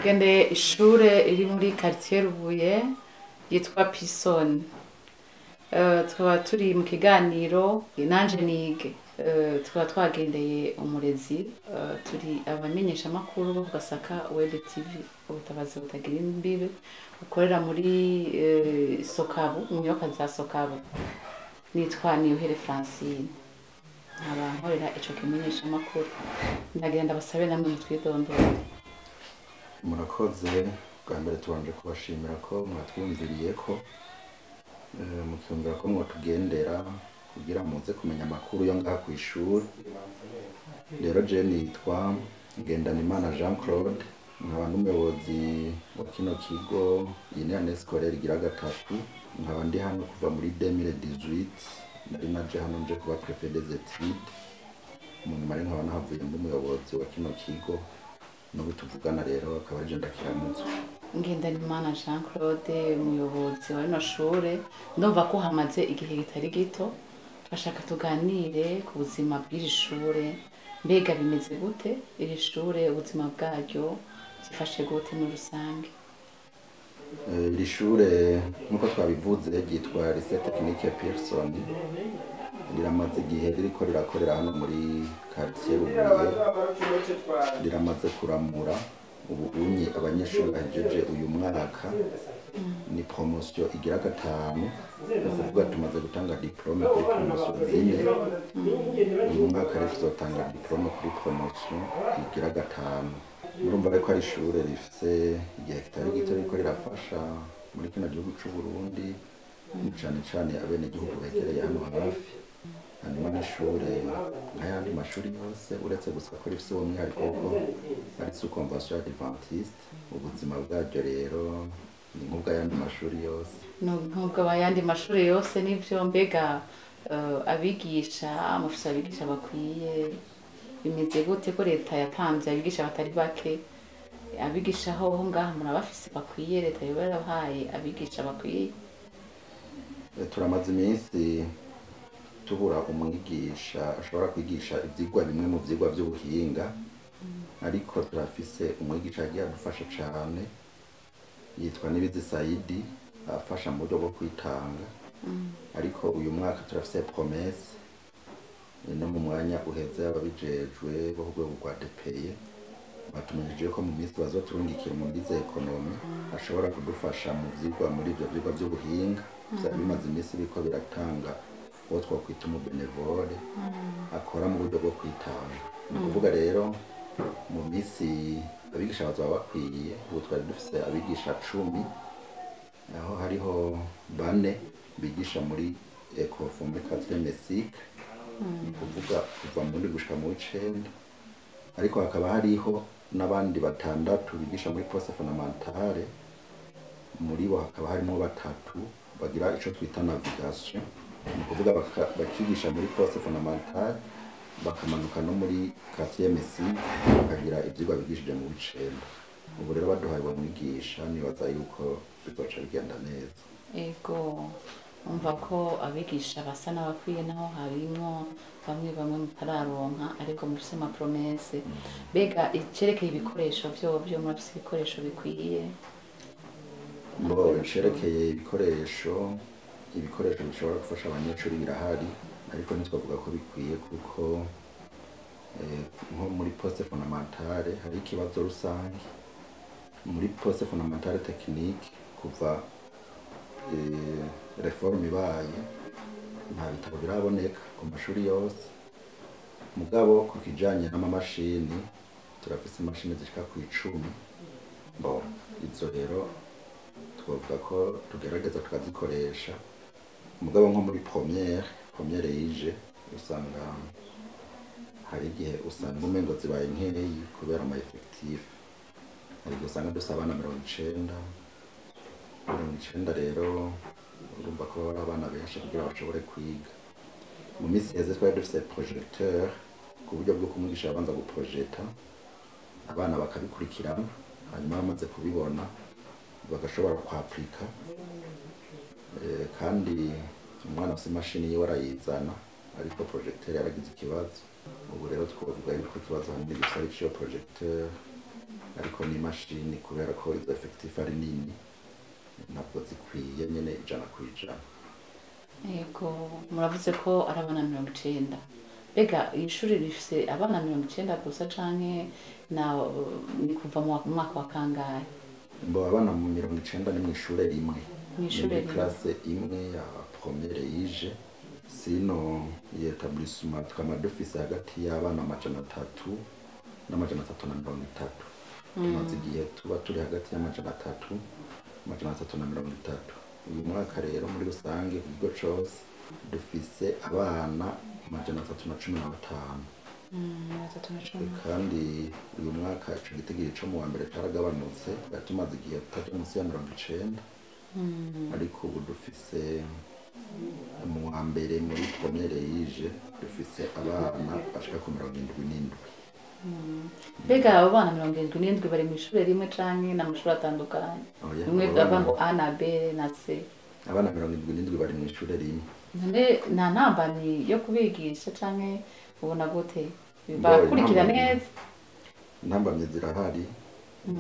Tugendeye ishure iri muri quartier Rubuye yitwa Pison. Tukaba turi mu kiganiro Nanje Nige. Tukaba twagendeye umurezi, turi abamenyeshamakuru bo ku Gasaka Web TV, ubutabazi butagira imbibe, bukorera muri Sokabu, mu nyubakwa za Sokabu. Nitwa Niyuhere Francine, nkaba nkorera ico kimenyeshamakuru. Ndagira ndabasabe namwe mutwidondore. Murakoze. Bwa mbere tubanje kubashimira ko mwatwumviriye, ko mukiyumvira ko mwotugendera kugira muze kumenya amakuru yo ngaha kw'ishuri. Rero je nitwa Ngendanimana Jean Claude, nkaba n'umuyobozi wa kino kigo. Iyi ni année scolaire igira gatatu, nkaba ndi hano kuva muri 2018. Nari naje hano nje kuba préfet des études, mu nyuma rero nkaba nahavuye ndi umuyobozi wa kino kigo. N'ubu tuvugana rero akaba ari je ndakiramutswa. Ngendanimana Jean Claude, umuyobozi wa rino shure, ndumva ko hamaze igihe kitari gito. Turashaka tuganire ku buzima bw'iri shure. Mbega bimeze gute iri shure, ubuzima bwaryo byifashe gute muri rusange? Iri shure nk'uko twabivuze ryitwa Lycée Technique Pearson. Riramaze igihe ririko rirakorera hano muri quartier Rubuye. Riramaze kuramura ubu unye abanyeshuri bahejeje uyu mwaka, ni promotion igira gatanu, ni ukuvuga tumaze gutanga diplôme kuri promotion zine. Uyu mwaka rero tuzotanga diplôme kuri promotion igira gatanu. Murumva rero ko ari ishure rifise igihe kitari gito ririko rirafasha muri kino gihugu c'u Burundi, cane cane abenegihugu begereye hano hafi. Hanyuma n'ishure nk'ayandi mashuri yose, uretse gusa ko rifise uwo mwihariko ko ari sous convention adventiste. Ubuzima bwaryo rero ni nk'ubw'ayandi mashuri yose. Nk'ubwo ayandi mashuri yose, nivyo. Mbega abigisha, mufise abigisha bakwiye? Bimeze gute ko leta yatanze abigisha batari bake? Abigisha hoho ngaha murabafise bakwiye? Leta yoba yarabahaye abigisha bakwiye? Turamaze iminsi tubura umwigisha ashobora kwigisha ivyigwa bimwe mu vyigwa vy'ubuhinga, ariko turafise umwigisha yagiye adufasha cane, yitwa Nibizi Saidi, afasha mu buryo bwo kwitanga. Ariko uyu mwaka turafise promesse, no mu mwanya uheze ababijejwe bo ku rwego rwa DPE batumenyesheje ko mu minsi bazoturungikira umuntu économie ashobora kudufasha mu vyigwa, muri ivyo vyigwa vy'ubuhinga vyari bimaze iminsi biriko biratanga uwo twokwita umu bénévole akora mu buryo bwo kwitanga. Ni ukuvuga rero mu minsi abigisha bazoba bakwiye. Ubu twari dufise abigisha 10, aho hariho bane bigisha muri ECOFO muri quatrième cycle, ni ukuvuga kuva muri gushika mu w'icenda, ariko hakaba hariho n'abandi batandatu bigisha muri poste fondamentale. Muri bo hakaba harimo batatu bagira ico twita navigation, ni ukuvuga bakigisha muri poste fondamentale, bakamanuka no muri quatrième cycle, bakagira ivyigwa bigishije mu w'icenda. Ubu rero baduhaye uwo mwigisha, nibaza yuko bizoca bigenda neza. Ego, umva ko abigisha basa n'abakwiye, naho harimwo bamwe bamwe mutararonka, ariko mufise ama promesses. Mbega icerekeye ibikoresho vyovyo, murafise ibikoresho bikwiye? Bo, icerekeye ibikoresho, ibikoresho bishobora gufasha abanyeshuri birahari, ariko ntitwavuga ko bikwiye, kuko nko muri poste fondamentale hari ikibazo rusange. Muri poste fondamentale technique, kuva réforme ibaye, nta bitabo biraboneka ku mashuri yose. Mugabo ku kijanye n'amamashini, turafise imashini zishika ku 10. Bo, izo rero twavuga ko tugerageza tukazikoresha. Mugabo nko muri première yije, usanga hari igihe usanga umengo zibaye nkeyi kubera ama effectif. Hari igihe usanga dufise abana 90. 90 rero urumva ko baba ari abana benshi kugira bashobore kwiga. Mu minsi iheze twari dufise projecteur, ku buryo bwo kumwigisha abanza guprojeta, abana bakabikurikirana, hanyuma bamaze kubibona bagashobora kwapurika. Kandi umwana afise imashini yiwe arayizana, ariko projecteur yaragize ikibazo. Ubu rero twovuga yuko ikibazo hanini gifise ari iciyo projecteur. Ariko n'imashini, kubera ko izo effectif ari nini, ntabwo zikwiye nyene 100%. Yego, muravuze ko ari abana 90. Mbega iri shuri rifise abana 90 gusa, canke na ni kuva mu mwaka wa kangahe? Mbo abana mu 90 ni mw'ishure rimwe. Mw'ishure Ni muri rimwe. Classe imwe ya première yije. Sinon iyi établissement tukaba dufise hagati y'abana 300 na 330. Tumaze igihe tuba turi hagati ya 300, 330. Uyu mwaka rero muri rusange ku kigo cose dufise abana 315. 310. Kandi uyu mwaka ico gitigiri co mu wa mbere caragabanutse. Twari tumaze igihe tutaja munsi ya 90, ariko ubu dufise mu wa mbere muri première yije dufise abana bashika ku 77. Mbega abo bana 77 bari mu ishure rimwe canke n'amashuri atandukanye? Oya, Bimwe abo bava bana- ngo A na B na C. Abana 77 bari mu ishure rimwe. None nta ntambamyi yo kubigisha, canke ubona gute? Ngo Bakurikira neza? Intambamyi zirahari,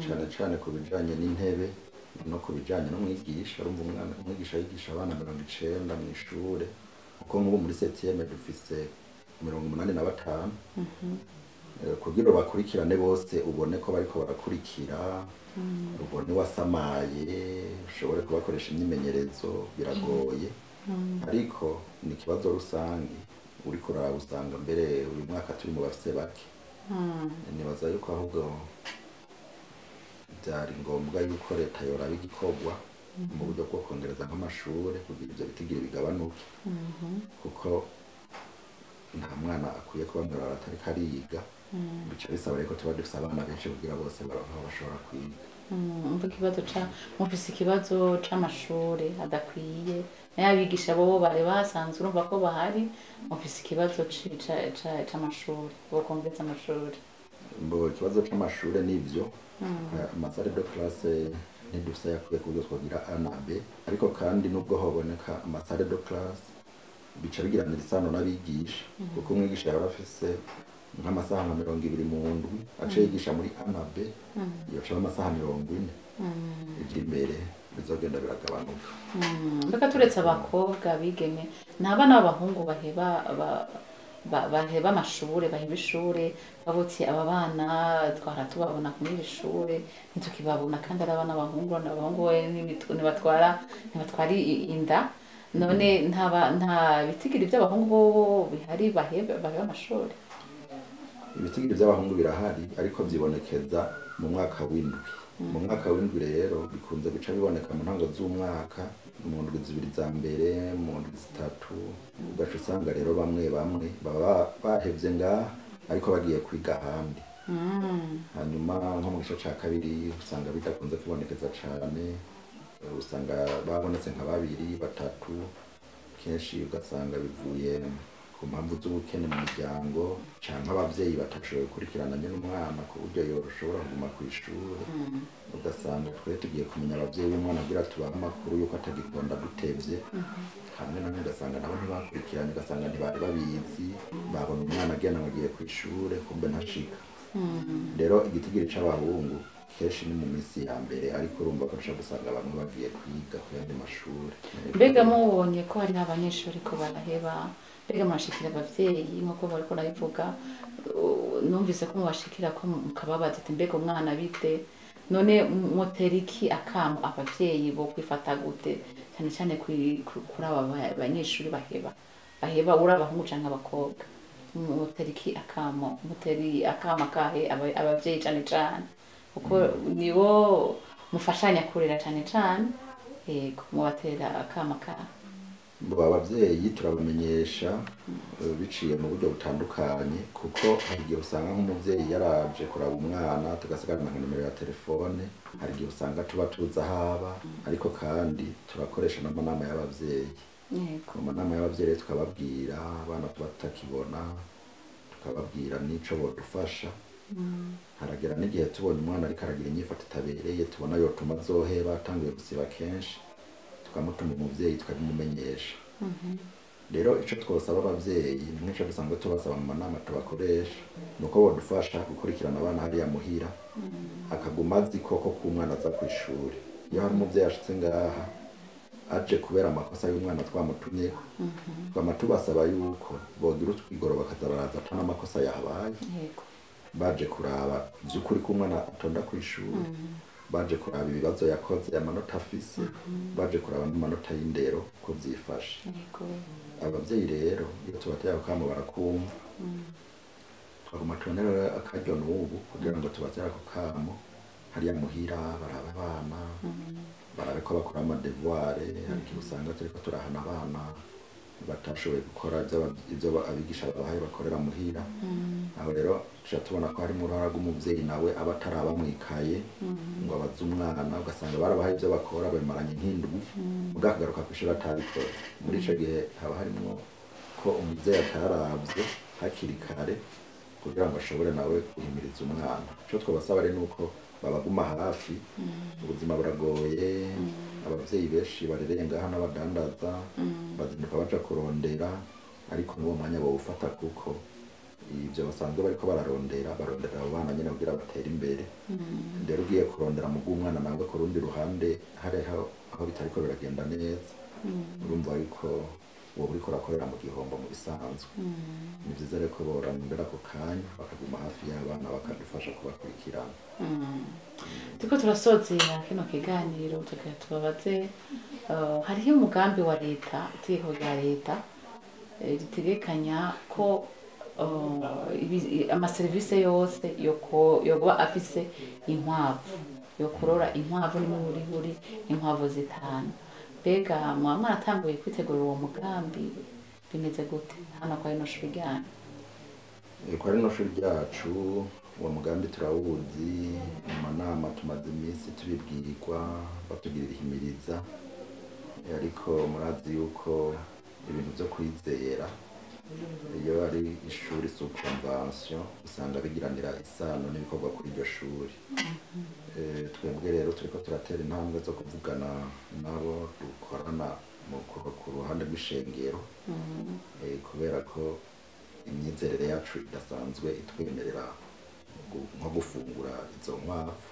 cane cane ku bijanye n'intebe no ku bijanye n'umwigisha. Urumva umwana, umwigisha yigisha abana 90 mw'ishure, kuko nk'ubu muri septième dufise 85. Kugira bakurikirane bose, ubone ko bariko barakurikira, ubone wasamaye, ushobore kubakoresha imyimenyerezo, biragoye. Ariko ni ikibazo rusange uriko uraraba, usanga mbere uyu mwaka turi mu bafise bake. Nibaza yuko ahubwo byari ngombwa yuko leta yoraba igikorwa mu buryo bwo kongereza nk'amashure kugira ivyo bitigiri bigabanuke, kuko nta mwana akwiye kuba mw'ibarabara atariko ariga. Bica bisaba rero ko tuba dufise abana benshi kugira bose baronke aho bashobora kwiga. Umva, ikibazo ca mufise ikibazo c'amashure adakwiye, nayo abigisha bobo bari basanzwe, urumva ko bahari. Mufise ikibazo c'amashure, bokongereza amashure. Mbo ikibazo c'amashure nivyo. Ama salles de classe ntidufise ayakwiye kuburyo twogira A na B. Ariko kandi nubwo hoboneka ama salles de classe, bica bigiranira isano n'abigisha, kuko umwigisha yahora afise nk'amasaha nka 20 mu ndwi, aca yigisha muri A na B, yoca aba amasaha 40. Ivyo imbere bizogenda biragabanuka. Mbega turetse abakobwa bigeme, nta bana b'abahungu baheba baheba amashure, baheba ishure, babuti aba bana twara tubabona muri iri shure ntitukibabona, kandi ari abana b'abahungu? Abahungu we ntibatwara inda. None nta bitigiri by'abahungu bobo bihari baheba amashuri? Ibitigiri by'abahungu birahari, ariko vyibonekeza mu mwaka w'indwi. Mu mwaka w'indwi rero bikunze guca biboneka mu ntango z'umwaka, mu ndwi 2 za mbere, mu ndwi 3. Ugaca usanga rero bamwe bamwe baba bahevye ngaha ariko bagiye kwiga ahandi. Hanyuma nko mu gice ca kabiri usanga bidakunze kwibonekeza cane, usanga babonetse nka babiri, batatu. Kenshi ugasanga bivuye ku mpamvu z'ubukene mu miryango, canke abavyeyi batashoboye gukurikirana nyene umwana ku buryo yoshobora kuguma kw'ishure. Ugasanga twe tugiye kumenya abavyeyi b'umwana kugira tubahe amakuru yuko atagikonda dutevye. Hamwe namwe ugasanga nabo ntibakurikiranye, ugasanga ntibari babizi, babona umwana agenda ngo agiye kw'ishure, kumbe ntashika. Rero igitigiri c'abahungu kenshi ni mu minsi ya mbere, ariko urumva ko ushobora gusanga bamwe bagiye kwiga ku yandi mashuri. Mbega mubonye ko hariho abanyeshuri ko baraheba, mbega murashikira abavyeyi nk'uko bariko barabivuga? Numvise ko mubashikira, ko mukababaza ati mbega umwana bite? None mutera iki akamo abavyeyi bo kwifata gute, cyane cyane kuri aba banyeshuri baheba, uri abahungu canke abakobwa? Mutera iki akamo, mutera akamo akahe abavyeyi, cane cane kuko nibo mufashanya kurera cane cane? Yego, mubatera akamo akahe? Bo abavyeyi turabamenyesha biciye mu buryo butandukanye, kuko hari igihe usanga nk'umuvyeyi yaraje kuraba umwana tugasigarana nka nimero ya telefone. Hari igihe usanga tuba tuzi aho aba, ariko kandi turakoresha n'amanama y'abavyeyi. Mu manama y'abavyeyi rero tukababwira abana tuba tutakibona, tukababwira n'ico bodufasha. Haragera n'igihe tubonye umwana ariko aragira inyifato itabereye, tubona yotuma azoheba, atanguye gusiba kenshi, tukamutuma umuvyeyi tukabimumenyesha. Rero ico twosaba abavyeyi, nk'ico dusanzwe tubasaba mu manama tubakoresha, ni uko bodufasha gukurikirana abana hariya muhira, akaguma azi koko ko umwana aza kw'ishuri. Iyo hari umuvyeyi ashitse ngaha aje kubera amakosa y'umwana twamutumyeko, twama tubasaba yuko bogira utwigoro bakaza baraza ata n'amakosa yahabaye, baje kuraba vy'ukuri ko umwana atonda kw'ishuri, baje kuraba ibibazo yakoze, amanota afise, baje kuraba n'amanota y'indero ko vyifashe. Abavyeyi rero iyo tubateye ako kamo barakumva. Twaguma tubonera akaryo n'ubu kugira ngo tubatere ako kamo hariya muhira, barabe abana, barabe ko bakora amadevoir. Hari igihe usanga turiko turahana abana batashoboye gukora ivyo abigisha babahaye bakorera muhira. Aho rero tuca tubona ko harimo uruhara rw'umuvyeyi, nawe aba ataraba mwikaye ngo abaze umwana, ugasanga barabahaye ivyo bakora babimaranye nk'indwi, ubwo akagaruka kw'ishuri atabikoze. Muri ico gihe haba harimwo ko umuvyeyi ataravye hakiri kare kugira ngo ashobore nawe guhimiriza umwana. Ico twabasaba rero nuko babaguma hafi. Ubuzima buragoye, abavyeyi benshi barereye ngaha n'abadandaza bazinduka baja kurondera, ariko n'uwo mwanya bawufata kuko ivyo basanzwe bariko bararondera, barondera abo bana nyene kugira batere imbere. Rero ugiye kurondera mu bw'umwana nawe ku rundi ruhande hariho aho bitariko biragenda neza, urumva yuko wowe uriko urakorera mu gihombo mu bisanzwe. Ni vyiza rero ko borondera ako kanya bakaguma hafi y'abana bakadufasha kubakurikirana. Turiko turasozera kino kiganiro, tugira tubabaze, hariho umugambi wa leta, itegeko rya leta ritegekanya ko amaserivisi yose yokuba afise inkwavu, yo kurora inkwavu n'imiburiburi inkwavu 5. Mbega mwaba mwaratanguye kwitegura uwo mugambi, bimeze gute hano kwa rino shuri ryanyu? Kwa rino shuri ryacu uwo mugambi turawuzi, mu manama tumaze iminsi tubibwirwa, batugirira ihimiriza, ariko murazi yuko ibintu vyo kwizera iyo ari ishuri sous convention usanga bigiranira isano n'ibikorwa kuri iryo shuri. Twebwe rero turiko turatera intambwe zo kuvugana nabo dukorana ku ruhande rw'ishengero, kubera ko imyizerere yacu idasanzwe itwemerera nko gufungura izo nkwavu.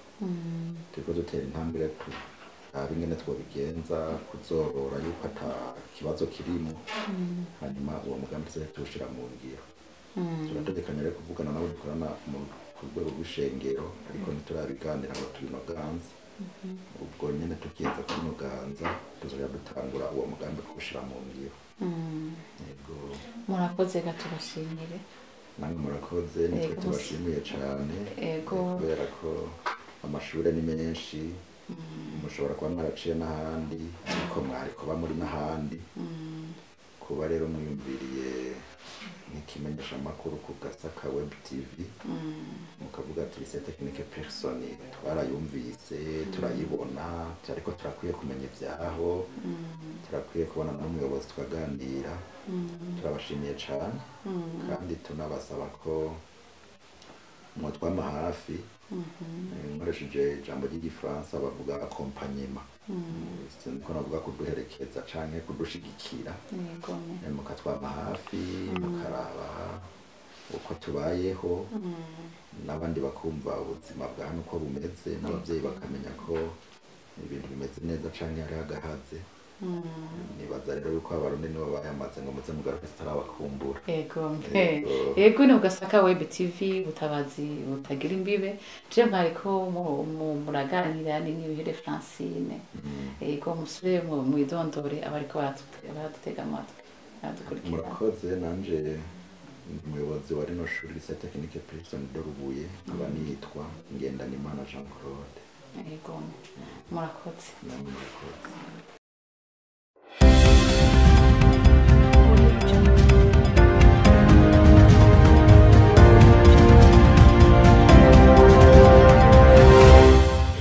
Turiko dutera intambwe rero turabe ingene twobigenza kuzorora yuko ata kibazo kirimo, hanyuma uwo mugambi tuze tuwushira mu ngiro. Turategekanya rero kuvugana nabo dukorana ku rwego rw'ishengero, ariko ntiturabiganira ngo tubinoganze. Ubwo nyene tukiza kubinoganza tuzoja dutangura uwo mugambi kuwushira mu ngiro. Yego. Murakoze, tubashimire. Namwe murakoze, nitwe tubashimiye cane. Kubera ko amashure ni menshi, mushobora kuba mwaraciye n'ahandi, ariko mwari kuba muri n'ahandi. Kuba rero mwiyumviriye nk'ikimenyeshamakuru ku Gasaka Web TV, mukavuga ati lycée technique Pearson twarayumvise, turayibona, ariko turakwiye kumenya ivyaho, turakwiye kubona n'umuyobozi tukaganira. Turabashimiye cane, kandi tunabasaba ko mwotwama hafi. Nkoresheje ijambo ry'igifaransa bavuga accompagnement, sinzi ko navuga kuduherekeza canke kudushigikira, mukatwama hafi, mukaraba uko tubayeho, n'abandi bakumva ubuzima bwa hano uko bumeze, n'abavyeyi bakamenya ko ibintu bimeze neza canke hariho agahaze. Nibaza rero yuko Abarundi nibo bayamaze ngo muze mugaruke tutarabakumbura. Yego, ni Gasaka Web TV, butabazi butagira imbibe. Je mwariko muraganira ni Nibihire Francine. Yego, musubire mwidondore abariko baradutega amatwi, baradukurikira. Murakoze, nanje umuyobozi wa rino shuri lycée technique Pearson de Rubuye, nkaba nitwa Ngendanimana Jean Claude. Yego, murakoze. Namwe murakoze.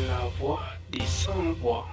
La voix des sans-voix.